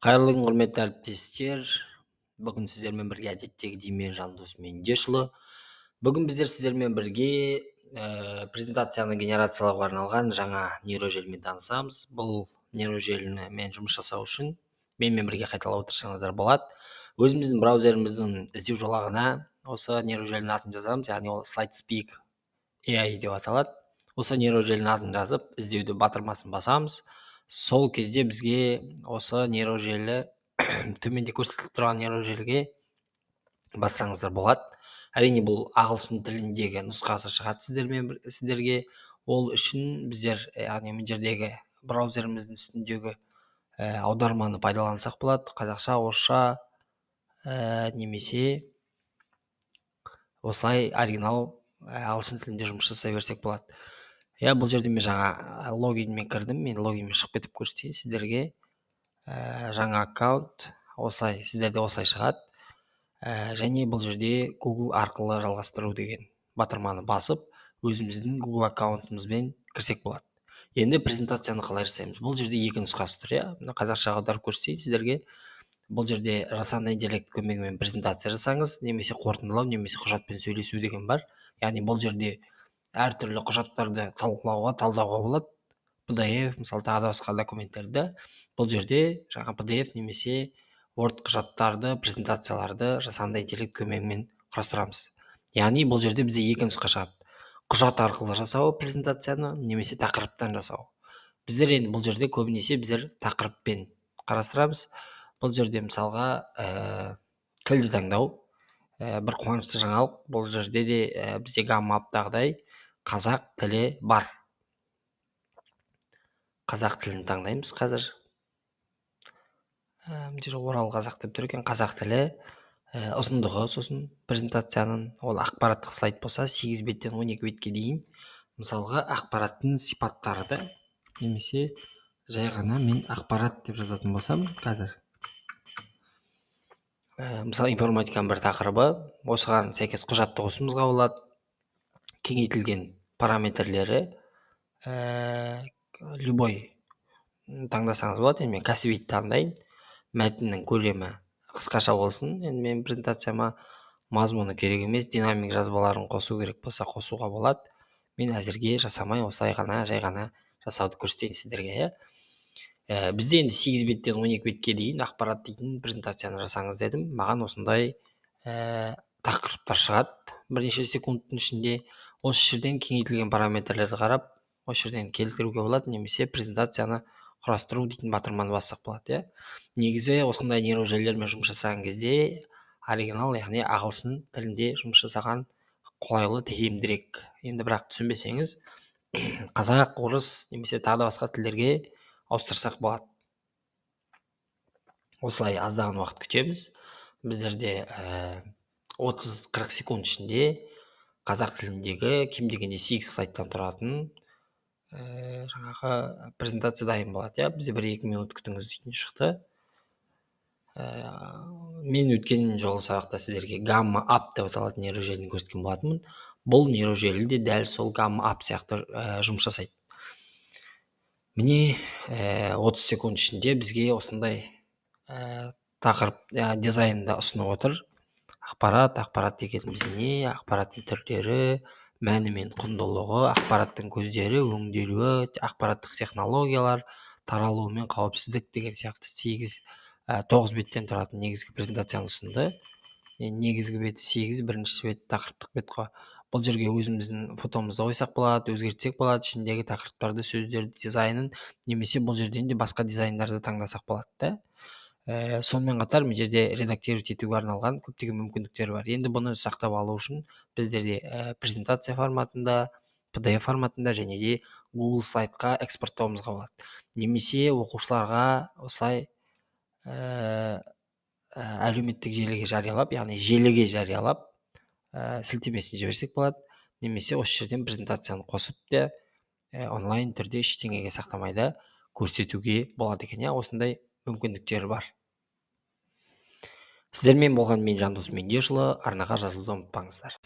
Қайырлы күн, құрметті әріптестер! Бүгін сіздермен бірге әдеттегідей мен, Жандос Мендешұлы. Бүгін біздер сіздермен бірге презентацияны генерациялауға арналған жаңа нейрожелімен танысамыз. Бұл нейрожеліні мен жұмыс жасау үшін менімен бірге қайталап отырсаңыздар болады. Өзіміздің браузеріміздің іздеу жолағына осы нейрожелінің атын жазамыз, яғни ол SlideSpeak AI деп аталады. Осы нейрожелінің атын жазып, іздеуді батырмасын басамыз. Сол кезде бізге осы нейрожелі, төменде көрсетіліп тұрған нейрожеліге бассаңыздар болады. Әрине, бұл ағылшын тіліндегі нұсқасы шығады сіздерге. Ол үшін біздер, яғни мына жердегі браузеріміздің үстіндегі аударманы пайдалансақ болады: қазақша, орысша немесе осылай оригинал ағылшын тілінде жұмыс жасай берсек болады. Иә, бұл жерде мен жаңа логинмен кірдім. Мен логинмен шығып кетіп көрсетейін сіздерге. Жаңа аккаунт осылай, сіздерде осылай шығады. Және бұл жерде Google арқылы жалғастыру деген батырманы басып, өзіміздің Google аккаунтымызбен кірсек болады. Енді презентацияны қалай жасаймыз? Бұл жерде екі нұсқасы тұр, иә. Мына қазақшаға аударып көрсетейін сіздерге. Бұл жерде жасанды интеллект көмегімен презентация жасаңыз немесе қорытындылау немесе құжатпен сөйлесу деген бар. Яғни бұл жерде әртүрлі құжаттарды талқылауға, талдауға болады, PDF, мысалы, тағы да басқа документтерді. Бұл жерде жаңа PDF немесе Word құжаттарды, презентацияларды жасанды интеллект көмегімен құрастырамыз. Яғни бұл жерде бізде екі нұсқа шығады: құжат арқылы жасау презентацияны немесе тақырыптан жасау. Біздер енді бұл жерде көбінесе біздер тақырыппен қарастырамыз. Бұл жерде, мысалға, тілді таңдау. Бір қуанышты жаңалық: бұл жерде де бізде Gamma App-тағыдай қазақ тілі бар. Қазақ тілін таңдаймыз қазір. Мына жерде орал қазақ деп тұр екен. Қазақ тілі. Ұзындығы сосын презентацияның, ол ақпараттық слайд болса, 8 беттен 12 бетке дейін. Мысалға, ақпараттың сипаттары да немесе жай ғана мен ақпарат деп жазатын болсам қазір, мысалы, информатиканың бір тақырыбы, осыған сәйкес құжатты қосуымызға болады. Кеңейтілген параметрлері любой таңдасаңыз болады. Енді мен кәсіби таңдайын. Мәтіннің көлемі қысқаша болсын енді менің презентацияма, мазмұны керек емес. Динамик жазбаларын қосу керек болса, қосуға болады. Мен әзірге жасамай, осылай ғана, жай ғана жасауды көрсетейін сіздерге, иә. Бізде енді 8 беттен 12 бетке дейін ақпарат дейтін презентацияны жасаңыз дедім. Маған осындай тақырыптар шығады бірнеше секундтың ішінде. Осы жерден кеңейтілген параметрлерді қарап, осы жерден келтіруге болады немесе презентацияны құрастыру дейтін батырманы бассақ болады, иә. Негізі осындай нейрожелілермен жұмыс жасаған кезде оригинал, яғни ағылшын тілінде жұмыс жасаған қолайлы, тиімдірек енді. Бірақ түсінбесеңіз, қазақ, орыс немесе тағы да басқа тілдерге ауыстырсақ болады. Осылай аздаған уақыт күтеміз. Біздерде 30-40 секунд ішінде қазақ тіліндегі кем дегенде 8 слайдтан тұратын жаңағы презентация дайын болады, иә. Бізде 1-2 минут күтіңіз дейтін шықты. Мен өткен жолы сабақта сіздерге Gamma App деп аталатын нейрожеліні көрсеткен болатынмын. Бұл нейрожелі де дәл сол Gamma App сияқты жұмыс жасайды. Міне, 30 секунд ішінде бізге осындай тақырып, дизайнды ұсынып отыр. Ақпарат. Ақпарат дегеніміз не? Ақпараттың түрлері, мәні мен құндылығы, ақпараттың көздері, өңделуі, ақпараттық технологиялар, таралуы мен қауіпсіздік деген сияқты 8, 9 беттен тұратын негізгі презентацияны ұсынды. Негізгі беті 8, бірінші бет тақырыптық бет қой. Бұл жерге өзіміздің фотомызды қойсақ болады, өзгертсек болады ішіндегі тақырыптарды, сөздерді, дизайнын немесе бұл жерден де басқа дизайндарды таңдасақ болады да. Сонымен қатар мына жерде редактировать етуге арналған көптеген мүмкіндіктер бар. Енді бұны сақтап алу үшін біздерде презентация форматында, PDF форматында және де Google Слайдқа экспорттауымызға болады немесе оқушыларға осылай әлеуметтік желіге жариялап, яғни желіге жариялап, сілтемесін жіберсек болады немесе осы жерден презентацияны қосып та, онлайн түрде ештеңеге сақтамай да көрсетуге болады екен, иә. Осындай мүмкіндіктері бар. Сіздермен болған мен, Жандос Мендешұлы. Арнаға жазылуды ұмытпаңыздар.